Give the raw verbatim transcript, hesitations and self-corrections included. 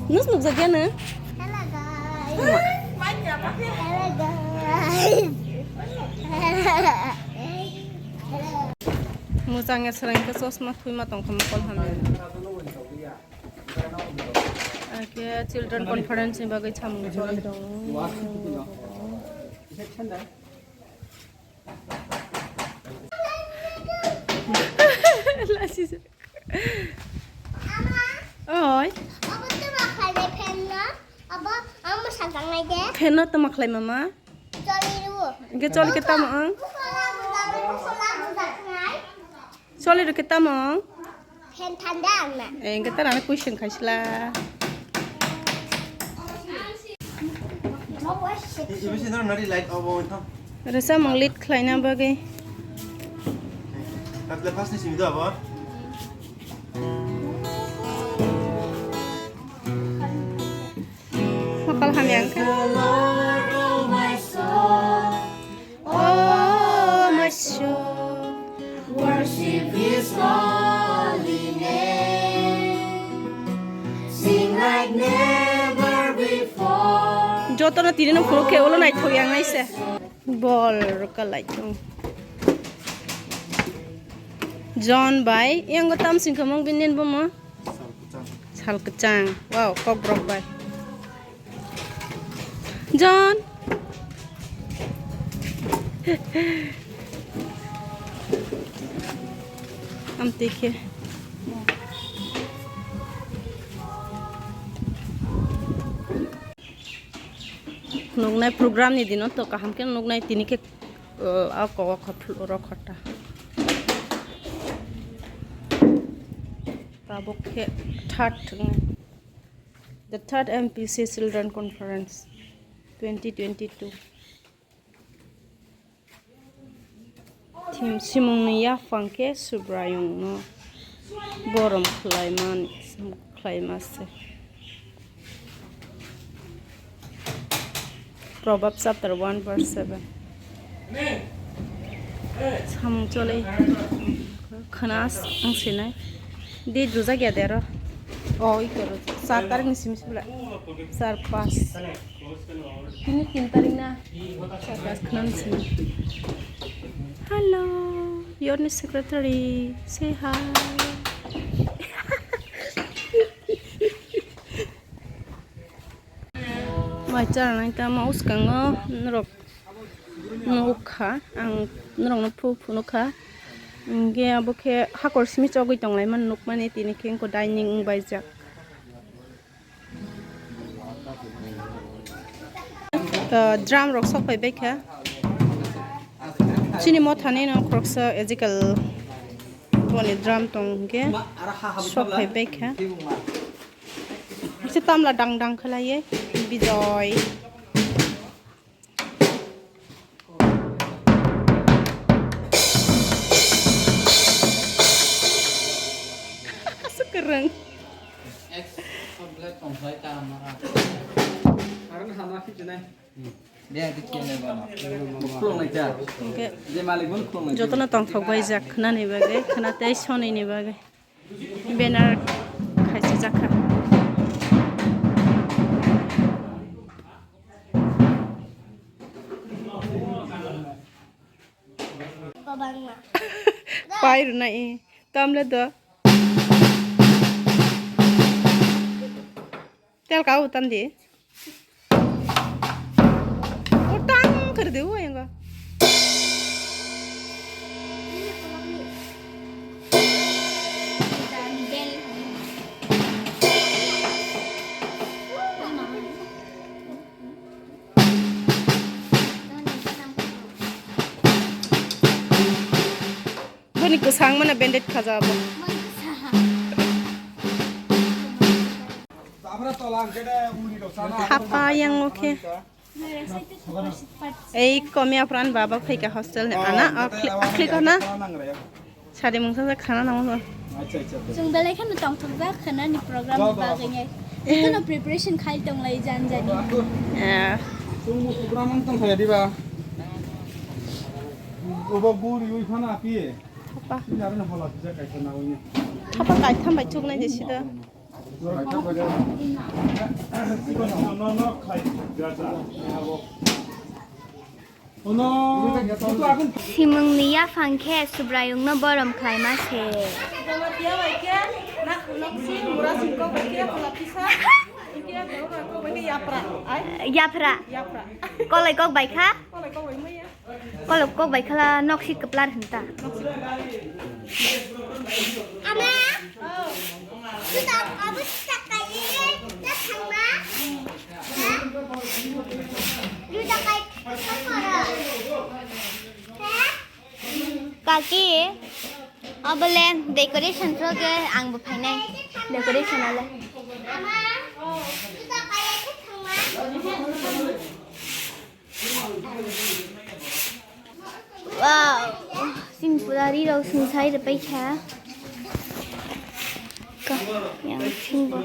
Nus nuk jagya na? Hello guys. Hello guys. Mujang ya serang ke chosma thui ma tong khama kol hamya. Ake children conference ni bagwi chamung choli dong. Lasi se. Oi. Abo tama khlai fan no. Abo ang mwsang tangnai de. Fan no tama khlai mama. Choli ru. Ge choli ke tamo ang. Bukhola bujak, bukhola bujak nai. Choli ru ke tamo ang. Fan thanda ang na. Eh, ge tara question khaisla. Ibu sih nari light obo itu. Resa manglit khlaina bagwi. Atla pas ni simi do abo. Mokol hamya wngkha. Oh my soul, worship his holy name. Sing like never before. Jotono tini no phuru khe ulo naithok yang naise. Bol rwkalai thung. John bai, yang go tam sing khamung binin bomo. Sal kwchang. Wow, kok rok bai. John. Amtwi khe. Nuknai program ni dino to kaham khe nuknai tini khe, uh, a kok o kha phlu rok kha ta. Tabuk khe third, the third M P C Children Conference twenty twenty-two. Thim simungni yaphang khe Subraiyungno borom khlaimani, khlaima se. Proverbs chapter one verse seven. Samung choli khna ang sinai. Date rwjak ya de aro. O, iko rw-, char tarik ni simi sibla. Char, pas. Tini tin tarik na? Hello, your new secretary. Say hi. Mai charnai tamo uskango norok nukha, ang norokno phu phu nukha. Hingke abo khe hakor simi chogwi tonglaimani nukmani, tini khe wngkha dining wngbaijak. To drum rok sok phai baikha. Chini mothani no khoroksa ejikel boni drum tong hwnkhe sok phai baikha. Kisa tamla dang dang khlaiwi Bijoy. Aswk kwrwng. Hwnkhe jotono tongthok bai jak khnani bagwi, khna tei sonini bagwi. Banner khaisi jakha. Pai rwnai tamle do. Tel ka utan di. Utang kar de u yang. Boni kwsang mano bandage khaja abo. Hapa yang oke. Ei komia pran baba phaika hostel ni ana, o khli-, khliko na. Sari mungsa sa khana nang mo. Chwng belai kheno tongthokjak khana ni program ni bagwi ngai. Kheno preparation khai tong lai jan jani. Eh. Chwng bo program ang tong khaya diba. Obo buri ui khana api. Hapa. Ni arno hola pija kai khana ui. Hapa kai tham bai chuk nai de sida. Simungni yaphang khe Subraiyungno borom khlaima se. Yapra. Kolai kok bai kha? Kolai kok bai khala nok si kwplar hinta. Ama, sudah kamu sudah kaya, dah sama. Sudah kaya, Kaki, obole decoration proge ang bo phainai. Decoration ale. Wow, sing pura ri rok sing sai re paikha. Ka, yang sing bo.